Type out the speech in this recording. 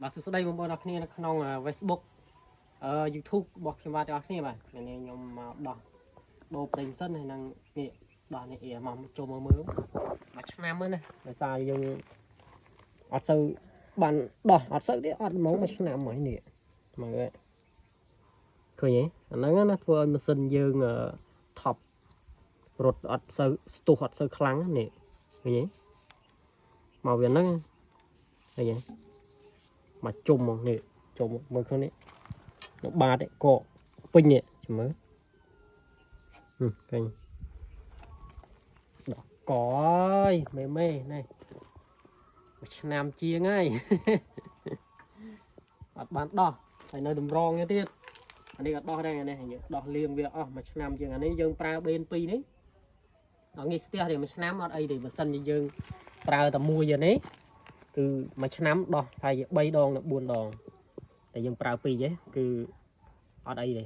បាទសួស្តីបងប្អូនអរគ្នានៅក្នុង Facebook YouTube របស់ខ្ញុំបាទទាំងអស់គ្នាបាទថ្ងៃនេះខ្ញុំមកដោះដូរប្រេងសិនហើយនឹងនេះដោះនេះអ៊ីមកចូលមើលមើលមួយឆ្នាំហ្នឹងណាដោយសារយើងអត់សូវបានដោះអត់សូវទេអត់ហ្មងមួយឆ្នាំហើយនេះមើលឃើញទេអាហ្នឹងណាធ្វើឲ្យម៉ាស៊ីនយើងថប់រត់អត់សូវស្ទុះអត់សូវខ្លាំងនេះឃើញទេមកវាហ្នឹងឃើញទេ មកជុំហ្មងនេះជុំមើលឃើញនេះនៅបាតនេះកកពេញនេះចាំមើលហឹមឃើញដកកអើយមេមេនេះមួយឆ្នាំជាងហើយ អត់បានដោះហើយនៅតម្រងនេះទៀតអានេះក៏ដោះដែរនេះដោះលៀងវាអស់មួយឆ្នាំជាងអានេះយើងប្រើបេន2នេះដល់ងាយស្ទះទេមួយឆ្នាំអត់អីទេបើសិនជាយើងប្រើតែមួយអានេះ គឺមួយឆ្នាំដោះប្រហែលជា3ដងទៅ4ដងតែយើងប្រើ2ទេគឺអត់អីទេ